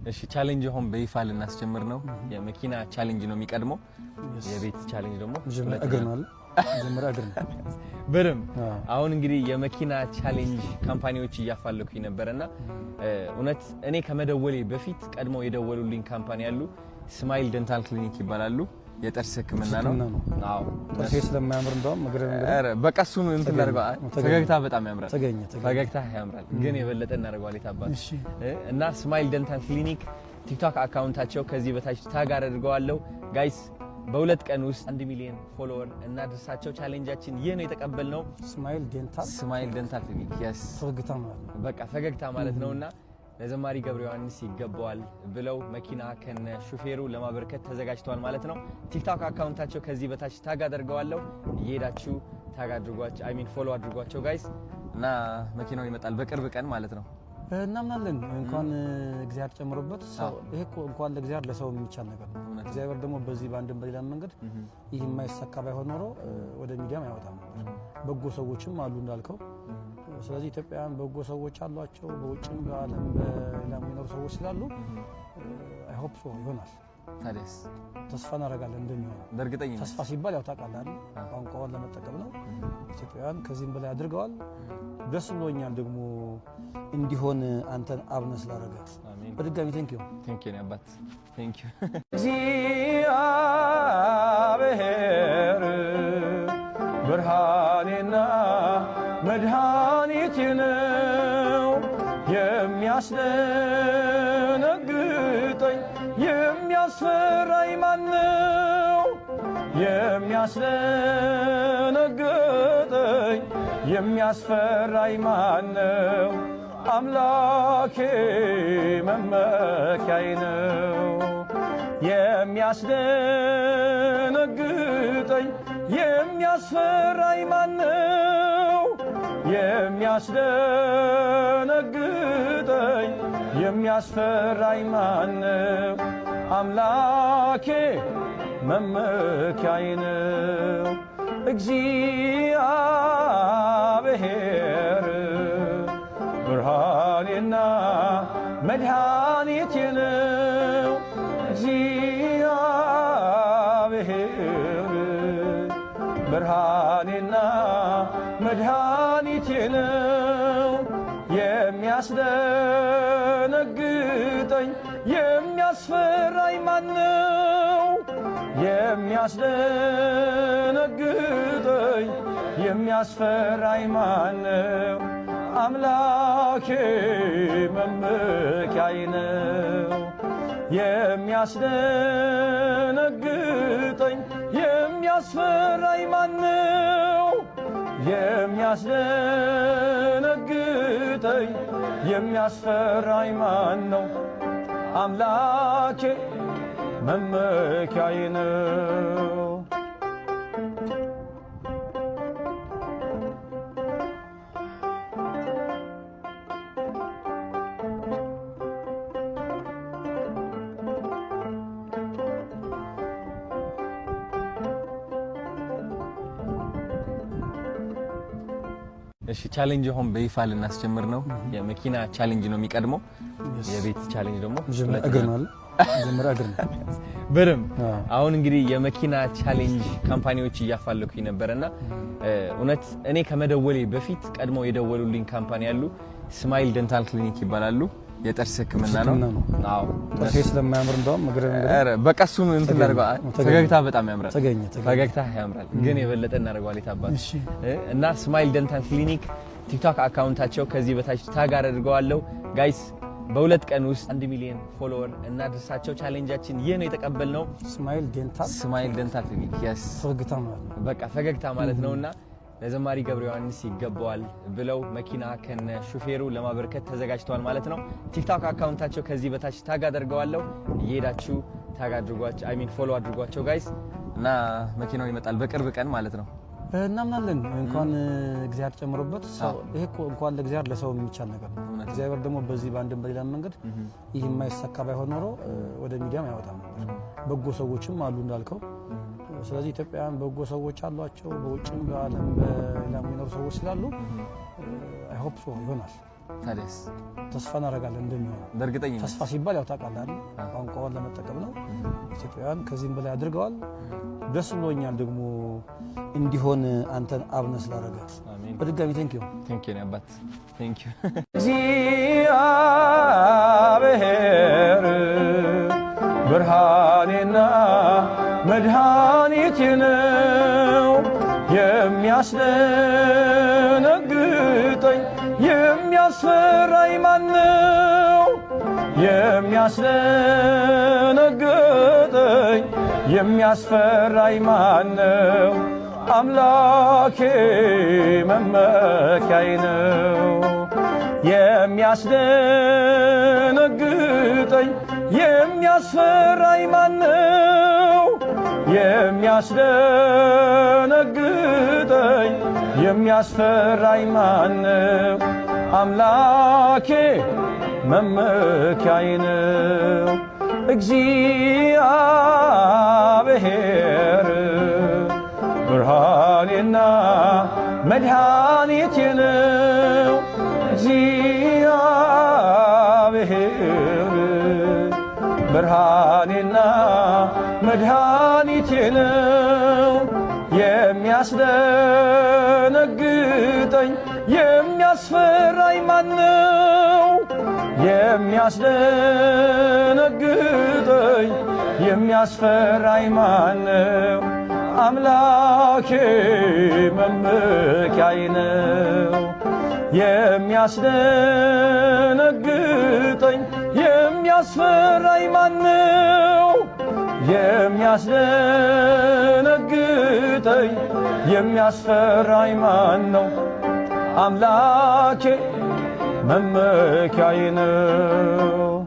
እሺ፣ challenge አሁን በይፋ ልናስጀምር ነው። የመኪና challenge ነው የሚቀድመው። የቤት challenge ደግሞ መጀመሪያ እግር ነው አይደል? መጀመሪያ እግር ነው። በደንብ። አሁን እንግዲህ የመኪና challenge company ዎች እያፋለኩኝ ነበረና እውነት እኔ ከመደወሌ በፊት ቀድመው የደወሉልኝ company አሉ። Smile Dental Clinic ይባላሉ። የጥርስ ሕክምና ነው። ሕክምና ነው። አዎ። ጥርሴ ስለማያምር እንደውም እግር ኧረ በቃ እሱን እንትን እናደርገዋለን። ተገኘ። ፈገግታ በጣም ያምራል። ተገኘ ተገኘ። ፈገግታ ያምራል፣ ግን የበለጠ እናደርገዋለን። የታባት እሺ። እና Smile Dental Clinic TikTok account ኣቸው ከዚህ በታች tag አደርገዋለሁ። Guys፣ በ2 ቀን ውስጥ 1 ሚሊዮን follower እናድርሳቸው። Challenge ኣችን ይህ ነው የተቀበልነው። Smile Dental Smile Dental Clinic፣ yes። ፈገግታ ማለት ነው። በቃ ፈገግታ ማለት ነውና ለዘማሪ ገብረ ዮሐንስ ይገባዋል ብለው መኪና ከነ ሹፌሩ ለማበርከት ተዘጋጅተዋል ማለት ነው። TikTok account ኣቸው ከዚህ በታች tag አደርገዋለሁ። እየሄዳችሁ tag አድርጓቸው፣ I mean follow አድርጓቸው guys። እና መኪናው ይመጣል በቅርብ ቀን ማለት ነው። እናምናለን። እንኳን እግዚአብሔር ጨምሮበት ሰው ይሄ እኮ እንኳን ለእግዚአብሔር ለሰው የሚቻል ነገር ነው። እውነት። እግዚአብሔር ደግሞ በዚህ በአንድም በሌላ መንገድ ይህ የማይሳካ ባይሆን ኖሮ ወደ ሚዲያም አይወጣም ነበር። በጎ ሰዎችም አሉ እንዳልከው። ስለዚህ ኢትዮጵያውያን በጎ ሰዎች አሏቸው። በውጭም በዓለም በሌላም የሚኖሩ ሰዎች ስላሉ I hope so ይሆናል። ታዲያስ። ተስፋ እናደርጋለን እንደሚሆን። በእርግጠኝነት። ተስፋ ሲባል ያው ታውቃለህ አይደል? ቋንቋውን ለመጠቀም ነው። ኢትዮጵያውያን ከዚህም በላይ አድርገዋል። ደስ ብሎኛል ደግሞ እንዲሆን አንተን አብነ ስላደረገ። አሜን። በድጋሚ thank you። Thank you አባት፣ thank you። እግዚአብሔር ብርሃኔና መድኃኒቴ ነው። የሚያስደነግጠኝ የሚያስፈራኝ ማነው? የሚያስደነግጠኝ የሚያስፈራኝ ማነው? አምላኬ መመኪያዬ ነው። የሚያስደነግጠኝ የሚያስፈራኝ ማነው? የሚያስደነግጠኝ የሚያስፈራኝ ማነው? አምላኬ መመኪያዬ ነው። እግዚአብሔር ብርሃኔና መድኃኒቴ ነው። እግዚአብሔር ብርሃኔና መድኃኒቴ ነው። የሚያስደነግጠኝ የሚያስፈራኝ ማነው? የሚያስደነግጠኝ የሚያስፈራኝ ማነው? አምላኬ መመኪያዬ ነው። የሚያስደነግጠኝ የሚያስፈራኝ ማነው? የሚያስደነግጠኝ የሚያስፈራኝ ማነው? አምላኬ መመኪያዬ ነው። እሺ፣ challenge አሁን በይፋ ልናስጀምር ነው። የመኪና challenge ነው የሚቀድመው። የቤት challenge ደግሞ መጀመሪያ እግር ነው አይደል? መጀመሪያ እግር ነው። በደንብ። አሁን እንግዲህ የመኪና challenge company ዎች እያፋለኩኝ ነበረና እውነት እኔ ከመደወሌ በፊት ቀድመው የደወሉልኝ company አሉ። Smile Dental Clinic ይባላሉ። የጥርስ ሕክምና ነው። ሕክምና ነው። አዎ። ጥርሴ ስለማያምር እንደውም እግር ኧረ በቃ እሱን እንትን እናደርገዋለን። ተገኘ። ፈገግታ በጣም ያምራል። ተገኘ ተገኘ። ፈገግታ ያምራል፣ ግን የበለጠ እናደርገዋለን። የታባት እሺ። እና Smile Dental Clinic TikTok account ኣቸው ከዚህ በታች tag አደርገዋለሁ። Guys፣ በ2 ቀን ውስጥ 1 ሚሊዮን follower እናድርሳቸው። Challenge ኣችን ይህ ነው የተቀበልነው። Smile Dental Smile Dental Clinic፣ yes። ፈገግታ ማለት ነው። በቃ ፈገግታ ማለት ነውና ለዘማሪ ገብረ ዮሐንስ ይገባዋል ብለው መኪና ከነ ሹፌሩ ለማበርከት ተዘጋጅተዋል ማለት ነው። TikTok account ኣቸው ከዚህ በታች tag አደርገዋለሁ። እየሄዳችሁ tag አድርጓቸው፣ I mean follow አድርጓቸው guys። እና መኪናው ይመጣል በቅርብ ቀን ማለት ነው። እናምናለን። እንኳን እግዚአብሔር ጨምሮበት ሰው ይሄ እኮ እንኳን ለእግዚአብሔር ለሰው የሚቻል ነገር ነው። እውነት። እግዚአብሔር ደግሞ በዚህ በአንድም በሌላ መንገድ ይህ የማይሳካ ባይሆን ኖሮ ወደ ሚዲያም አይወጣም ነበር። በጎ ሰዎችም አሉ እንዳልከው። ስለዚህ ኢትዮጵያውያን በጎ ሰዎች አሏቸው። በውጭም በዓለም በሌላም የሚኖሩ ሰዎች ስላሉ I hope so ይሆናል። ታዲያስ ተስፋ እናደርጋለን እንደሚሆን። በእርግጠኝነት። ተስፋ ሲባል ያው ታውቃለህ አይደል? ቋንቋውን ለመጠቀም ነው። ኢትዮጵያውያን ከዚህም በላይ አድርገዋል። ደስ ብሎኛል ደግሞ እንዲሆን አንተን አብነ ስላደረገ። አሜን። በድጋሚ thank you። Thank you አባት፣ thank you። እግዚአብሔር ብርሃኔና መድኃኒቴ ነው። የሚያስደነግጠኝ የሚያስፈራኝ ማነው? የሚያስደነግጠኝ የሚያስፈራኝ ማነው? አምላኬ መመኪያዬ ነው። የሚያስደነግጠኝ የሚያስፈራኝ ማነው? የሚያስደነግጠኝ የሚያስፈራኝ ማነው? አምላኬ መመኪያዬ ነው። እግዚአብሔር ብርሃኔና መድኃኒቴ ነው። እግዚአብሔር ብርሃኔና መድኃኒቴ ነው። የሚያስደነግጠኝ የሚያስፈራኝ ማነው? የሚያስደነግጠኝ የሚያስፈራኝ ማነው? አምላኬ መመኪያዬ ነው። የሚያስደነግጠኝ የሚያስፈራኝ ማነው? የሚያስደነግጠኝ የሚያስፈራኝ ማነው? አምላኬ መመኪያዬ ነው።